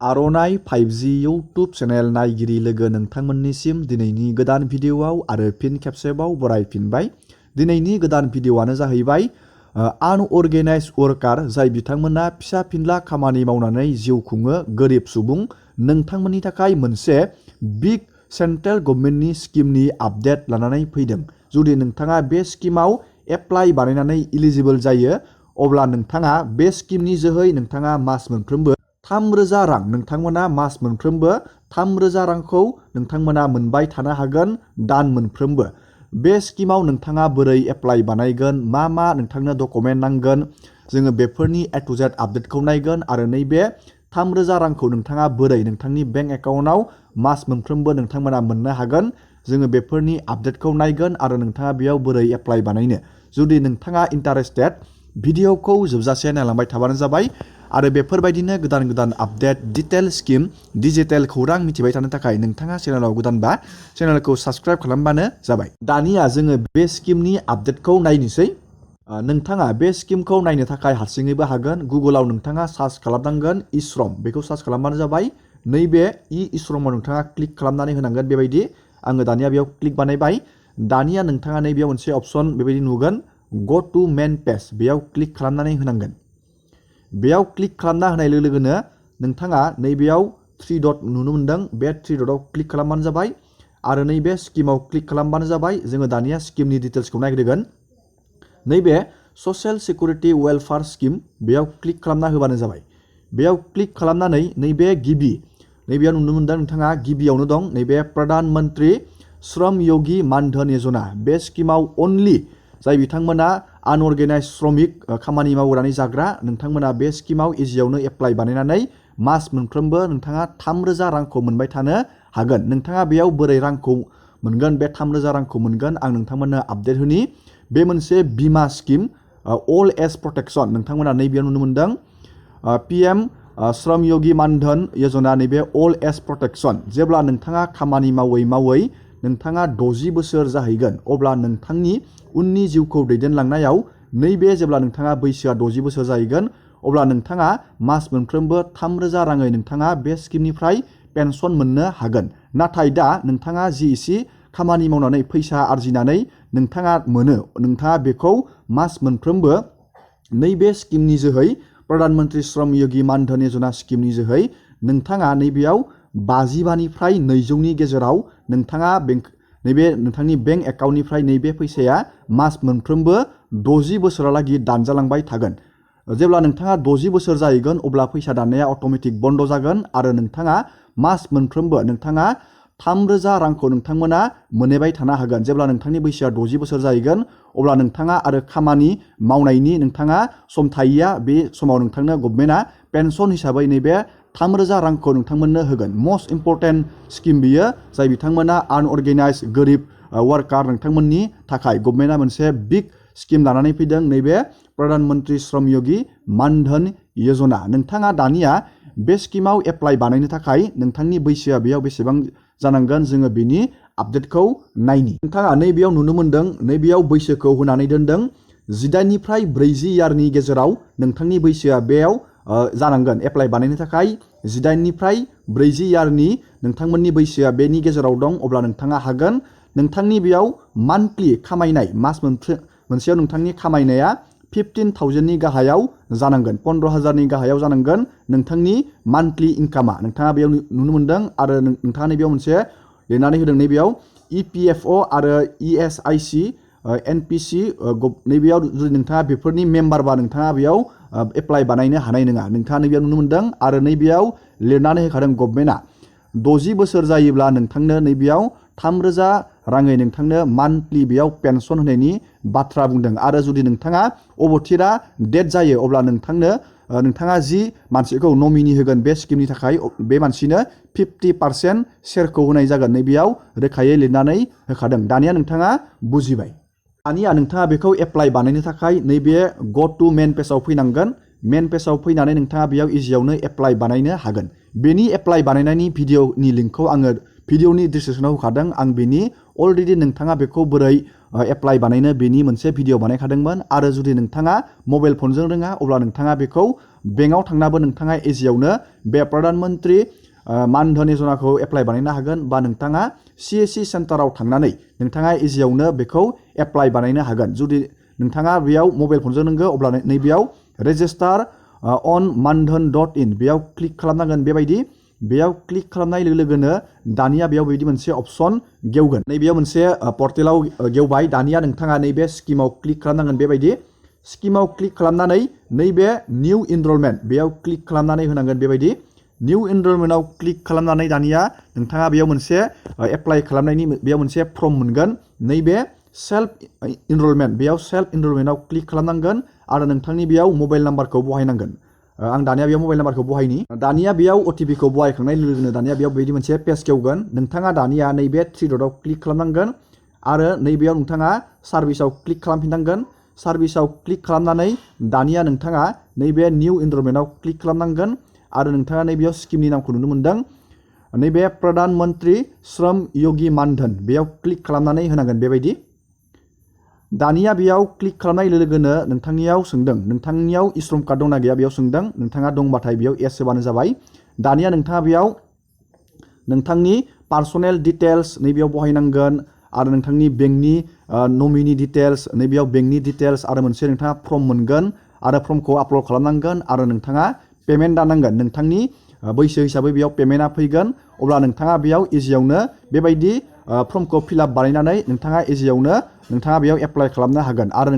आर'नाइ 5G YouTube channel नायगिरि लोगो नोंथांमोननिसिम दिनैनि गोदान भिडिअ'आव आरो फिन खेबसेबाव बरायफिनबाय। दिनैनि गोदान भिडिअ'आनो जाहैबाय आनअर्गेनाइज्ड वर्कार जाय बिथांमोना फिसा फिनला खामानि मावनानै जिउ खुङो गोरिब सुबुं नोंथांमोननि थाखाय मोनसे बिग सेन्ट्रेल गभर्नमेन्टनि स्किमनि आपडेट लानानै फैदों। जुदि नोंथाङा बे स्किमाव एप्लाइ बानायनानै इलिजिबल जायो अब्ला नोंथाङा बे स्किमनि जोहै नोंथाङा मास मोनफ्रोमबो 3,000 रां नोंथांमोना मास मोनफ्रोमबो 3,000 रांखौ नोंथांमोना मोनबाय थानो हागोन दान मोनफ्रोमबो। बे स्किमाव नोंथाङा बोरै एप्लाइ बानायगोन मा नोंथांनो डकुमेन्ट नांगोन जोङो बेफोरनि A to Z आपडेटखौ नायगोन आरो नैबे 3,000 रांखौ नोंथाङा बोरै नोंथांनि बेंक एकाउन्टआव मास मोनफ्रोमबो नोंथांमोना मोननो हागोन जोङो बेफोरनि आपडेटखौ नायगोन आरो नोंथाङा बेयाव बोरै एप्लाइ बानायनो। जुदि नोंथाङा इन्टारेस्टेड भिडिअखौ जोबजासे नायलांबाय थाबानो जाबाय आरो बेफोरबायदिनो गोदान गोदान आपडेट डिटेल स्किम डिजिटेल खौरां मिथिबाय थानो थाखाय नोंथाङा चेनेलाव गोदानबा चेनेलखौ साबस्क्राइब खालामबानो जाबाय। दानिया जोङो बे स्किमनि आपडेटखौ नायनोसै। नोंथाङा बे स्किमखौ नायनो थाखाय हारसिङैबो हागोन। गुगोलाव नोंथाङा सार्च खालामनांगोन इश्रम बेखौ सार्च खालामबानो जाबाय। नैबे इश्रमाव नोंथाङा क्लिक खालामनानै होनांगोन बेबायदि। आङो दानिया बेयाव क्लिक बानायबाय। दानिया नोंथाङा नैबेयाव मोनसे अपसन बेबायदि नुगोन गो टु मेन पेज बेयाव क्लिक खालामनानै होनांगोन। बेयाव क्लिक खालामना होनाय लोगो लोगोनो नोंथाङा नैबेयाव 3 डट नुनो मोनदों बे 3 डटआव क्लिक खालामबानो जाबाय आरो नैबे स्किमाव क्लिक खालामबानो जाबाय। जोङो दानिया स्किमनि डिटेल्सखौ नायग्रोगोन। नैबे ससियेल सिकिउरिटि वेलफेयार स्किम बेयाव क्लिक खालामना होबानो जाबाय। बेयाव क्लिक खालामनानै नैबेयाव नुनो मोनदों नोंथाङा गिबियावनो दं नैबे प्रधान मन्त्रि श्रम योगी मानधन योजना। बे स्किमाव अनलि जाय बिथांमोना आनअर्गेनाइज्ड श्रमिक खामानि मावनानै जाग्रा नोंथांमोना बे स्किमाव इजियावनो एप्लाइ बानायनानै मास मोनफ्रोमबो नोंथाङा 3,000 रांखौ मोनबाय थानो हागोन। नोंथाङा बेयाव बोरै रांखौ मोनगोन बे 3,000 रांखौ मोनगोन आं नोंथांमोननो आपडेट होनि। बे मोनसे बीमा स्किम अल्ड एज प्रटेक्शन नोंथांमोना नैबेयाव नुनो मोनदों PM श्रम योगी मानधन योजना नैबे अल्ड एज प्रटेक्शन। जेब्ला नोंथाङा खामानि मावै नोंथाङा 60 बोसोर जाहैगोन अब्ला नोंथांनि उननि जिउखौ दैदेनलांनायाव नैबे जेब्ला नोंथाङा बैसोआ 60 बोसोर जाहैगोन अब्ला नोंथाङा मास मोनफ्रोमबो 3,000 राङै नोंथाङा बे स्किमनिफ्राय पेन्सन मोननो हागोन। नाथाय दा नोंथाङा जि एसे खामानि मावनानै फैसा आरजिनानै नोंथाङा मोनो नोंथाङा बेखौ मास मोनफ्रोमबो नैबे स्किमनि जोहै प्रधान मन्त्रि श्रम योगी मानधन योजना स्किमनि जोहै नोंथाङा नैबेयाव 55 निफ्राय 200नि गेजेराव नोंथाङा नैबे नोंथांनि बेंक एकाउन्टनिफ्राय नैबे फैसाया मास मोनफ्रोमबो 60 बोसोरालागै दानजालांबाय थागोन। जेब्ला नोंथाङा 60 बोसोर जाहैगोन अब्ला फैसा दाननाया अट'मेटिक बन्द जागोन आरो नोंथाङा मास मोनफ्रोमबो नोंथाङा 3,000 रांखौ नोंथांमोना मोनबाय थानो हागोन। जेब्ला नोंथांनि बैसोआ 60 बोसोर जाहैगोन अब्ला नोंथाङा आरो खामानि मावनायनि नोंथाङा सम थाहैया बे समाव नोंथांनो गभर्नमेन्टआ पेन्सन हिसाबै नैबे 3,000 रांखौ नोंथांमोननो होगोन। मस्ट इम्परटेन्ट स्किम बियो जाय बिथांमोना आनअर्गेनाइज्ड गोरिब वार्कार नोंथांमोननि थाखाय गभर्नमेन्टआ मोनसे बिग स्किम लानानै फैदों नैबे प्रधान मन्त्रि श्रम योगी मानधन योजना। नोंथाङा दानिया बे स्किमाव एप्लाइ बानायनो थाखाय नोंथांनि बैसोआ बेयाव बेसेबां जानांगोन जोङो बिनि आपडेटखौ नायनि। नोंथाङा नैबेयाव नुनो मोनदों नैबेयाव बैसोखौ होनानै दोनदों 18 निफ्राय 40 इयारनि गेजेराव नोंथांनि बैसोआ बेयाव जानांगोन एप्लाइ बानायनो थाखाय 18 निफ्राय 40 इयारनि नोंथांमोननि बैसोआ बेनि गेजेराव दं अब्ला नोंथाङा हागोन। नोंथांनि बेयाव मान्थलि खामायनाय मास मोनसेयाव नोंथांनि खामायनाया 15,000नि गाहायाव जानांगोन 15,000नि गाहायाव जानांगोन नोंथांनि मान्थलि इनकामा नोंथाङा बेयाव नुनो मोनदों आरो नोंथाङा नैबेयाव मोनसे लिरनानै होदों नैबेयाव EPFO आरो ESIC NPC नैबेयाव जुदि नोंथाङा बेफोरनि मेम्बारबा नोंथाङा बेयाव एप्लाइ बानायनो हानाय नङा। नोंथाङा नैबेयाव नुनो मोनदों आरो नैबेयाव लिरनानै होखादों गभर्नमेन्टआ 60 बोसोर जायोब्ला नोंथांनो नैबेयाव 3,000 राङै नोंथांनो मान्थलि बेयाव पेन्सन होनायनि बाथ्रा बुंदों आरो जुदि नोंथाङा अबथिरा डेथ जायो अब्ला नोंथाङा जि मानसिखौ नमिनि होगोन बे स्किमनि थाखाय बे मानसिनो 50% शेयारखौ होनाय जागोन नैबेयाव रोखायै लिरनानै होखादों। दानिया नोंथाङा बुजिबाय। दानिया नोंथाङा बेखौ एप्लाइ बानायनो थाखाय नैबे गो टु मेन पेजाव फैनांगोन। मेन पेजाव फैनानै नोंथाङा बेयाव इजियावनो एप्लाइ बानायनो हागोन। बेनि एप्लाइ बानायनायनि भिडिअनि लिंकखौ आङो भिडिअनि डिसक्रिपसनाव होखादों। आं बेनि अलरेडि नोंथाङा बेखौ बोरै एप्लाइ बानायनो बेनि मोनसे भिडिअ बानायखादोंमोन आरो जुदि नोंथाङा मबाइल फनजों रोङा अब्ला नोंथाङा बेखौ बेंकआव थांनाबो नोंथाङा इजियावनो बे प्रधान मन्त्रि मान धन यजनाखौ एप्लाइ बानायनो हागोन बा नोंथाङा CSC सेन्टाराव थांनानै नोंथाङा इजियावनो बेखौ एप्लाइ बानायनो हागोन। जुदि नोंथाङा बेयाव मबाइल फनजों रोंगो अब्ला नैबेयाव रेजिस्टार अन mandhan.in बेयाव क्लिक खालामनांगोन। बेयाव क्लिक खालामनाय लोगो लोगोनो दानिया बेयाव बेबायदि मोनसे अपसन गेवगोन। नैबेयाव मोनसे पर्टेलाव गेवबाय। दानिया नोंथाङा नैबे स्किमाव क्लिक खालामनांगोन। बेबायदि स्किमाव क्लिक खालामनानै नैबे निउ इनरलमेन्ट बेयाव क्लिक खालामनानै होनांगोन। बेबायदि निउ इनरलमेन्टआव क्लिक खालामनानै दानिया नोंथाङा बेयाव मोनसे एप्लाइ खालामनायनि बेयाव मोनसे फर्म मोनगोन। नैबे सेल्फ इनरलमेन्ट बेयाव सेल्फ इनरलमेन्टआव क्लिक खालामनांगोन आरो नोंथांनि बेयाव मबाइल नाम्बारखौ बहायनांगोन। आं दानिया बेयाव मबाइल नाम्बारखौ बहायनि। दानिया बेयाव OTP खौ बहायखांनाय लोगो लोगोनो दानिया बेयाव बेबायदि मोनसे पेज गेवगोन। नोंथाङा दानिया नैबे 3 डटआव क्लिक खालामनांगोन आरो नैबेयाव नोंथाङा सार्भिसाव क्लिक खालामफिननांगोन। सार्भिसाव क्लिक खालामनानै दानिया नोंथाङा नैबे निउ इनरलमेन्टआव क्लिक खालामनांगोन आरो नोंथाङा नैबेयाव स्किमनि नामखौ नुनो मोनदों। नैबे प्रधान मन्त्रि श्रम योगी मानधन बेयाव क्लिक खालामनानै होनांगोन। बेबायदि दानिया बेयाव क्लिक खालामनाय लोगो लोगोनो नोंथांनियाव सोंदों नोंथांनियाव इश्रम कार्ड दंना गैया बेयाव सोंदों। नोंथाङा दंबाथाय बेयाव येस होबानो जाबाय। दानिया नोंथाङा बेयाव नोंथांनि पार्सनेल डिटेल्स नैबेयाव बहायनांगोन आरो नोंथांनि बेंकनि नमिनि डिटेल्स नैबेयाव बेंकनि डिटेल्स आरो मोनसे नोंथाङा फर्म मोनगोन आरो फर्मखौ आपल'ड खालामनांगोन आरो नोंथाङा पेमेन्ट दानांगोन। नोंथांनि बैसो हिसाबै बेयाव पेमेन्टआ फैगोन। अब्ला नोंथाङा बेयाव इजियावनो बेबायदि फर्मखौ फिलआप बानायनानै नोंथाङा इजियावनो नोंथाङा बेयाव एप्लाइ खालामनो हागोन आरो